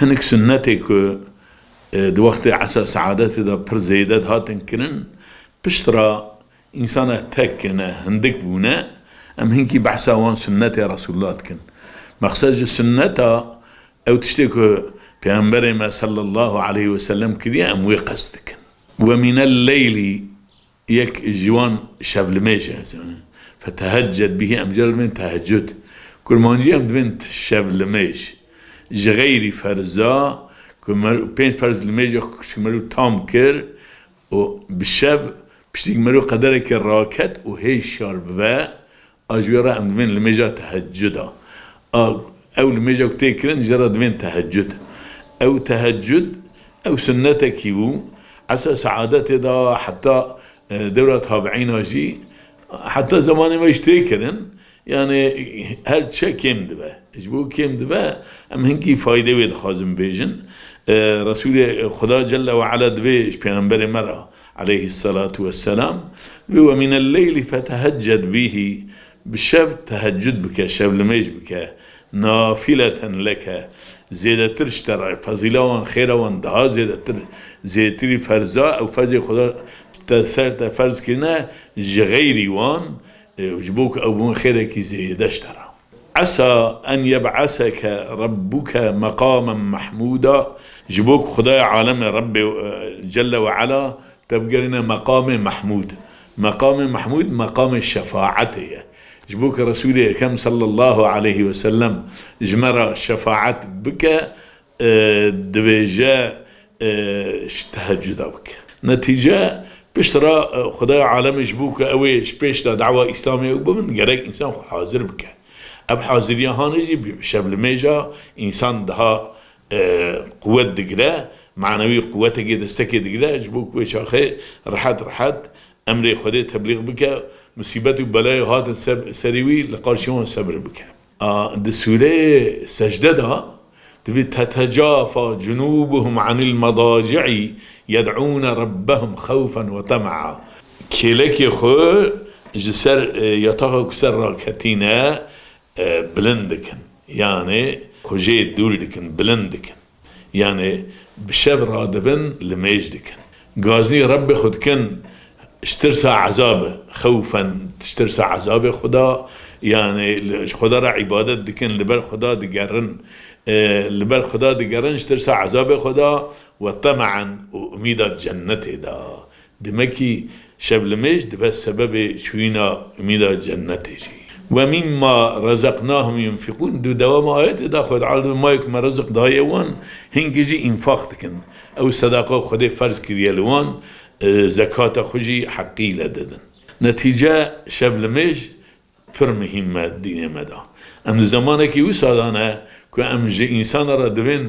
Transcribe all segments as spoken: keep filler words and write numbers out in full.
Hinek sunnetê ku, e, di wextê esa seadetê de pir zêde dihatin kirin, piştre însana tek kirine, hindik bûne, em hinkî behsa wan sunnetê Resulullah dikin. Mexsed ji sunneta ew tiştê ku Pêxemberê me sallallahu aleyhi ve sellem kiriye, em wê qest dikin. Ve minel leyli, yek ji wan şevlimêj e. Fetehecced bihi, em car divên teheccud. Kurmancî em divên t-, şevlimêj. Ji xeyrî ferza, ku mer-, pênc ferz limêja ku meriv tam kir û bi şev piştî meriv qederekê raket û hê şar bibe, a ji wê re em divên limêja teheccud a. A, ew limêja ku tê kirin, jê re divên teheccud. Ew teheccud, ew sunnetekî bû. Esa seadetê de heta, e, dewra tabiîna jî, heta zemanê me jî tê kirin. Yani her çi kêm dibe. Ji bo kêm dibe, em hinkî faydê wê dixwazin bêjin. E, Resulê Xuda Celle ve Ala divê ji Pêxemberê me re aleyhissalatu vesselam, divê, "Ve minel leyli fetehecced bihi", bi şev teheccud bike, şevlimêj bike, "nafileten leke", zêdetir ji te re, fezîla wan, xêra wan daha zêdetir, zêdetirî ferza, ew ferzê Xuda te ser te ferz kirine, ji xeyrî wan, e, ji bo ku ew bûn xêrekî zêde ji te re. Esa en yeb'aseke rabbuke meqamen mahmûda, ji bo ku Xwedayê alemê Rebbê, e, Celle ve Ala te bigerîne meqamê Mehmûd. Meqamê Mehmûd meqamê şefaetê ye. Ji bo ku Resûlê Ekrem sallallahu aleyhi ve sellem ji me re şefaet bike, e, divêje, e, ji tehecuda bike. Netîce, piştre, e, Xwedaya alemê ji bo ku ew ê ji pêş de dawa Îslamê ew bibin, gerek însan xwe hazir bike. Ev haziriya hanê jî bi şevlimêja însan daha, e, quwet digire, manewî quwetekê destekê digire, ji bo ku wê çaxê rehet rehet emrê Xwedê teblîx bike, musîbet û belayê hatin se-, serî wî, li qarşî wan sebir bike. A, di sûreyê Secde de divê, "Tetecafa cunubuhum anil medaci'i yed'ûne rabbehum xewfen ve tema'a." Kêlekê xwe ji ser, e, yataxa ku ser raketîne, e, bilind dikin. Yani xwe jê dûr dikin, bilind dikin. Yani bi şev radibin, limêj dikin. Gaznî Rebbê xwe dikin, ji tirsa ezabe, xewfen, ji tirsa ezabê Xuda, yani li, ji Xuda re îbadet dikin, li ber Xuda digerin, e, li ber Xuda digerin, ji tirsa ezabê Xuda, ve temaen, û umîda cennetê de. Demekî şevlimêj dibe sebebê çûyîna umîda cennetê jî. "Ve mîmma rezeknahum yunfikûn", di dewama ayetê de Xwedê Teala dibê, "Ma yek me rizik daye wan, hinkî jî înfaq dikin." Ew sedaqa Xwedê ferz kiriye li wan, e, zekata xwe jî heqî le didin. Netîce şevlimêj pir muhîm me dînê me de. Em di zemanekî wisa de ne ku em ji însana re divên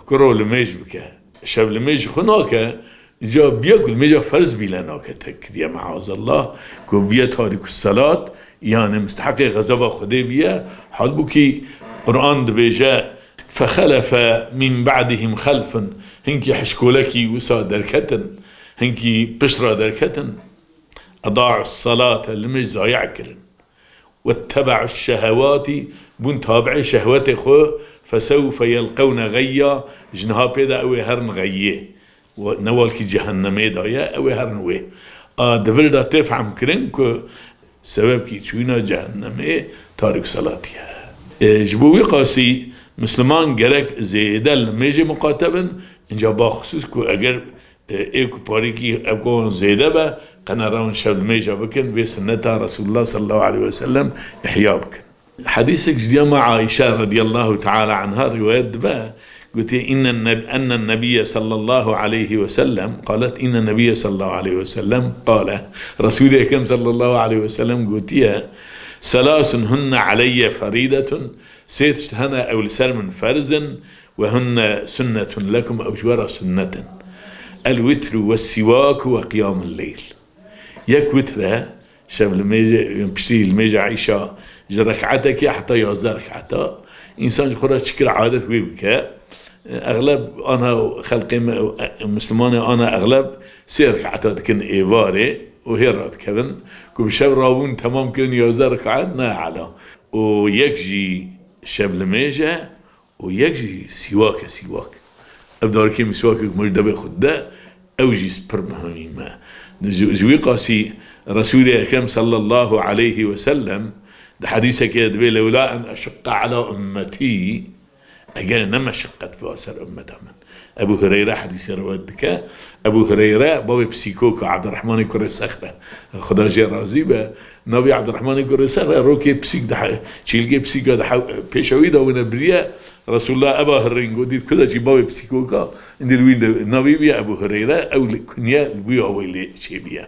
kuro limêj bike. Şev limêj xwe nake, ca biya ku limêja ferz bîle nake tek kiriye, meazallah, ku biye tarîku selat, yani musteheqê xezeba Xwedê biye. Halbûkî Quran dibêje, "Fexelefe min ba'dihim xelfun", hinkî hişkolekî wisa derketin, hinkî pişt re derketin, "eda'u selate", limêj zayî kirin. "Wettebe'u şehewatî", bûn tabi'ê şehwetê xwe, "fesewfe yelqewne geyya", ji niha pê de ew ê herin xeyyê. We-, ne welkî cehennemê de ye, ew ê herin wê. A, di vir de tê fehm kirin ku sebebkî çûyîna cehennemê tarîk selatî ye. E, ji bo wî qasî Misliman gerek zêde li limêjê muqate bin, inca baxusûs ku eger E, ê ku parîkî ev ku wan zêde be, qene rewin şev limêja bikin, vê sunneta Resulullah sallallahu aleyhi ve sellem ihya bikin. Hedîsek ji diya me Aîşe radiyallahu teala anha rîwayet dibe, gotiye, "Înnen neb-, ennen nebiyye sallallahu aleyhi ve sellem", qalet, "Înnen nebiyye sallallahu aleyhi ve sellem qale", Resulê Ekrem sallallahu aleyhi ve sellem gotiye, "Selasun hunne aleyye feridetun", sê tişt hene ew li ser min ferz in, "Ve hunne sunnetun lekum", ew ji we re sunnet in. "El witru ve siwaku ve qiyamul leyl." Yek witr e, şev limêje, piştî limêja îşa, ji rek'etekê heta yazdeh rek'eta. Însan ji xwe re çi kir adet wê bike. Exleb ana xelqê me, Mislimanê ana exleb sê rek'eta dikin êvarê û hê radikevin. Ku bi şev rabûn temam kirin yazdeh rek'et, ne ala. Û yek jî şev limêje, û yek jî sîwak e, sîwak. Ev darikê miswakê ku mirî devê xwe dide, ew jî pir muhîm e. Ji, ji wî qasî Resûlê Ekrem sallallahu aleyhi ve sellem di hedîsekê de divê, "Lewla en eşuqqa ala ummetî", eger ne meşeqqet biba ser ummeta min. Ebu Hureyre hedîsê rewayet dike. Ebu Hureyre bavê pisîkoka Abdurrahmanê kurê Sexr e. Xuda jê razî be. Navê Abdurrahmanê kurê Sexr e, rokê pisîk dihe-, çîlgê pisîka dihe-, pêşa wî de wine biriye. Resulullah eva hirîn got, dît kuda çî bavê pisîkoka, indi li wî de navê wî ye Ebu Hureyre, ew li kunye li wî awayî lê çêbîye.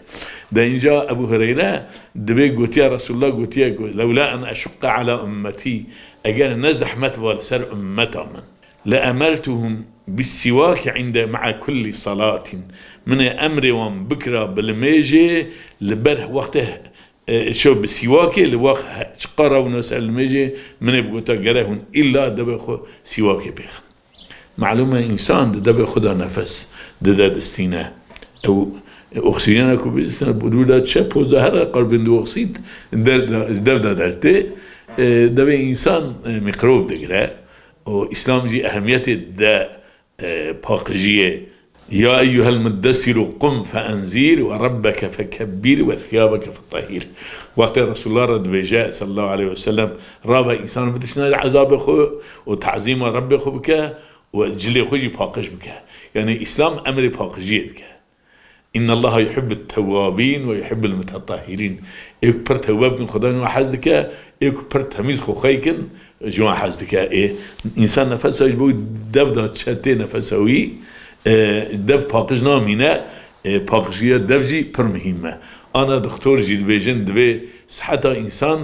De înca Ebu Hureyre divê gotiye, Resulullah gotiye ku, "Lewla en eşuqqa ala ummetî", eger ne zehmet va li ser ummeta min. "Le emertuhum bis-siwaki inde ma'a kulli salatin." Min ê emrê wan bikira bi limêjê li ber wextê, e, şew bi sîwakê li wext he-, çiqa rawine ser limêjê min ê bigota gere hûn îlla devê xwe sîwakê pêxin. Malûm e însan di devê xwe de nefes dide distîne. Ew oksîjena ku bidistîne, bi dû de çe poza here qarbondîoksîd der-, dev de dertê. E, devê însan, e, mîkrob digire. û Îslam jî ehemiyetê dide, e, paqijiyê. "Ya eyyuhel muddessiru qum fe enzir ve rabbeke fekebbir ve thiyabeke fetehhir." Wextê Resulullah re dibêje sallallahu aleyhi ve sellem, "Rabe însan bidişine li ezabê xwe û tazîma Rabbê xwe bike û cilê xwe jî paqij bike." Yani Îslam emrê paqijiyê dike. "İnnallaha yuhibbut tevvabin ve yuhibbul mutatahhirin." Ê ku pir tewbe bikin, Xuda ji wan hez dike, ê ku pir temîz xwe xey kin, ji wan hez dike. Ê, însan nefesa ji bo dev de çetê nefesa wî, e, dev paqij namîne, e, paqijîya dev jî pir muhîm e. Ana doktor jî dibêjin, divê siheta însan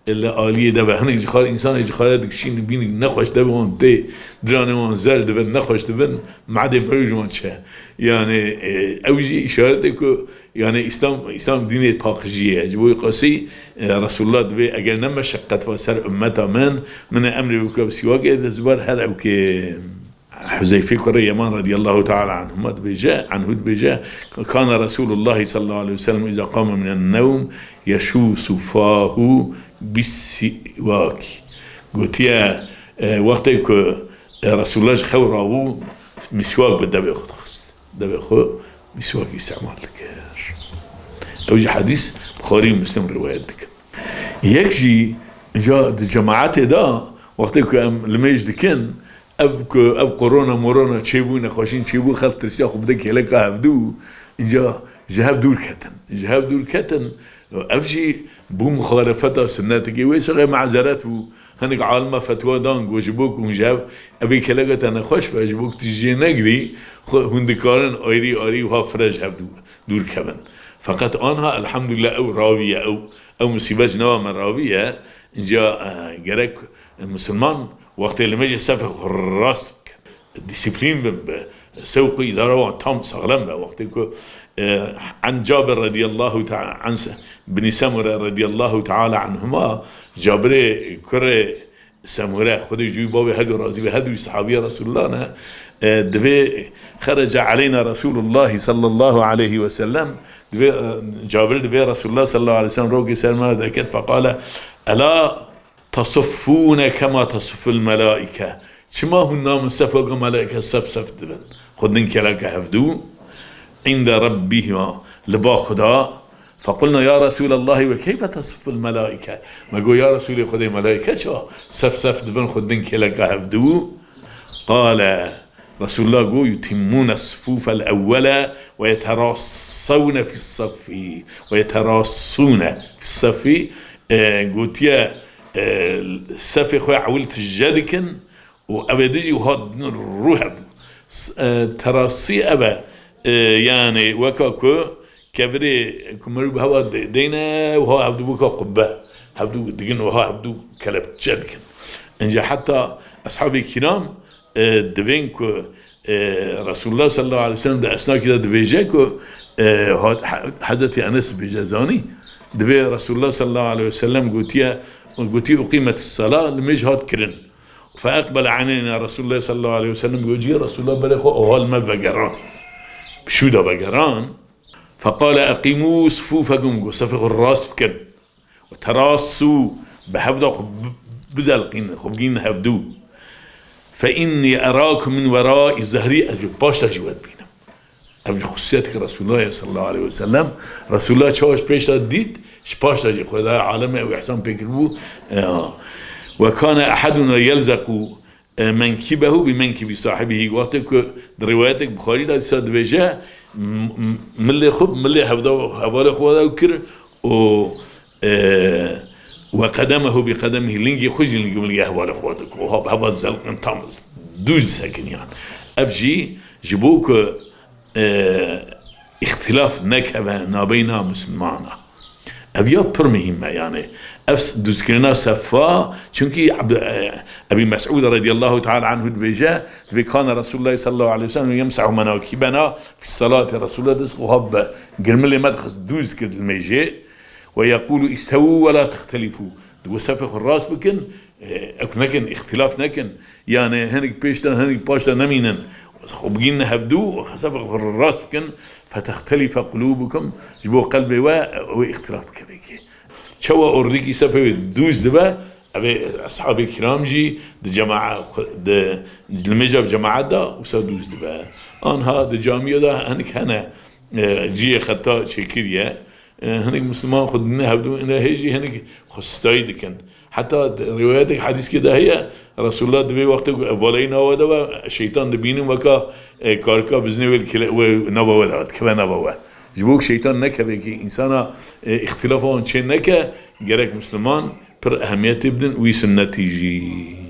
li aliyê de be. Hinek ji xwe re, însanê ji xwe re dikişînin, bînin nexweş dev wan tê, diranê wan zel dibin, nexweş dibin, madê mirov ji wan çe. Yani, e, ew jî îşaretê ku, yani, Îslam, Îslam dînê paqijiyê ye. Ji bo wî qasî, e, Resulullah divê, eger ne meşeqqet va ser ummeta min, min ê emrê bike bi sîwakê, ez bar her ew kêm. Huzeyfê kurê Yeman radiyallahu teala anhuma dibêje, anhu dibêje, "Kana Resulullah sallallahu aleyhi ve sellem iza qama minen nevm yeşusu fahu bis-siwak." Gotiye, e, wextê ku, e, Resulullah ji xew rabû, miswak bi devê xwe dixist. Devê xwe miswak îstemal dikir. Ew jî hedîs Buxarî û Muslim rîwayet dikin. Yek jî ja di cemaetê de wextê ku em limêj dikin, ev ku ev korona morona çêbû, nexweşîn çêbû, xelk tirsiya xwe bide kêleka hevdû, înca ji hev dûr ketin. Ji hev dûr ketin, ev jî bû muxalefeta sunnetekê. Wê serê mazeret bû. Hinek alima fetwa dan ku ji bo ku hûn ji hev, evê kêleka te nexweş be, ji bo ku tu jê negirî, xwe hûn dikarin ayrî ayrî wiha fire ji hev dû-, dûr kevin. Feqet anha elhamdulillah ew rawiye, ew, ew musîbet ji nava me rawiye. Înca, e, gerek misilman wextê limêjê sefê xwe rast bike. Disiplîn bin, bi sewq û îdara wan tam saxlem be. Wextê ku, e, an Cabir radiyallahu teala, an Se-, binî Semure radiyallahu teala anhuma, Cabirê kurê Semure, Xwedê ji wî bavê her du razî be, her du sahabiya Resulullah ne, e, divê xerece aleyna Resulullah sallallahu aleyhi ve sellem, divê, e, Cabir divê Resulullah sallallahu aleyhi ve sellem rokê ser me deket, feqale, "Ela tasuffûne kema tasufful melâike." Çima hûn namin sef weke melâike sef sef dibin? Xwe din kêleke hevdû. Înde Rabbîhima, li ba Xuda. Fequlna ya Resûlallahî ve keyfe tasufful melâike? Me got, ya Resûlê Xwedê, melâike çawa sef sef dibin xwe din kêleke hevdû? Qale, Resulullah got, "Yutimmûne sufûfel ewwele ve yeterassûne fis-saffi, ve yeterassûne fis-saffi." E, gotiye, e, sefê xwe ewil tije dikin û ev ê din jî wiha rû hebû. S-, e, terasî ev e, e, yani weka ku kevirê ku mirov bi hewa de-, deyne, wiha hevdû weka qubbe. Hevdû digin, wiha hevdû kelepçe dikin. Înca heta eshabê kiram, e, divên ku, e, Resulullah sallallahu aleyhi ve sellem di esnakî de dibêje ku, e, hat-, he-, Hezretî Enes dibêje, zanî, divê Resulullah sallallahu aleyhi ve sellem gotiye, gotî, "Uqîmetis sala", limêj hat kirin. Fe eqbele aleyna Resulullah sallallahu aleyhi ve sellem, gotî, Resulullah berê xwe oha li me vegeran. Bi şû de vegeran. Feqale, "Eqîmû sufûfekum", got, "Sefê xwe rast bikin." Ve terassû, bi hevda xwe bi-, bizelqînin, xwe bigînin hevdû. فإني أراكم من وراء ظهري, ez ji paşta jî we dibînim. Ev ji xususiyeteke Resulullah sallallahu aleyhi ve sellem. Resulullah çawa ji pêşta dît, ji paşta jî Xwedayê aleme ew îhsan pê kiribû. E, وكان أحدنا يلزق, e, منكبه بمنكب صاحبه. Wextê ku di riwayetek Buxarî de dîsa dibêje, m-, m-, milê xwe bi milê hevda-, hevalê xwe de kir û, e, وقدمه بقدمه, lingê xwe jî lingê milgê hevalê xwe dikir. Hab heva zelqin tam dûj disekiniyan. Ev jî ji bo ku, e, îxtilaf nekeve nabeyna Mislimana. Ev ya pir muhîm e, yani. Ev s-, dûzkirina sefa, çunkî Ebd-, e, Ebî Mes'ûd radiyallahu teala anhu dibêje, dibê kana Resulullah sallallahu aleyhi ve sellem yemsahu menakibena fi salati. Resulullah dest xwe bi girmilê me dixist dûz kir di mêjê. Ve yekulu istewu ve la textelifu. Digo sefê xwe rast bikin, e, ew nekin, îxtilaf nekin. Yani hinek pêşten, hinek paşta nemînin. Xwe bigînin hevdû, sefê xwe rast bikin. Fetextelife qulubukum. Ji bo qelbê we, ew îxtilaf bikeve kê. Çawa orlikî sefê wê dûz dibe, ev ê eshabê kiram jî di cemaat, di, di limêja cemaat de wisa dûz dibe. Anha di camiya de hinek hene, e, cihê xeta çêkiriye. E, hinek Misliman xwe dine hevdû, ine hê jî hinek xwe stayî dikin. Heta di riwayetek hedîskê de heye, Resulullah di vê wextê ku ev valeyî nava de ve, şeytan dibînin weka, e, karika biznê wê li kile-, wê nava we de, dikeve nava we. Ji bo ku şeytan nekeve ki însana, e, îxtilafa wan çê neke, gerek Misliman pir ehemiyetê bidin wî sunnetî jî.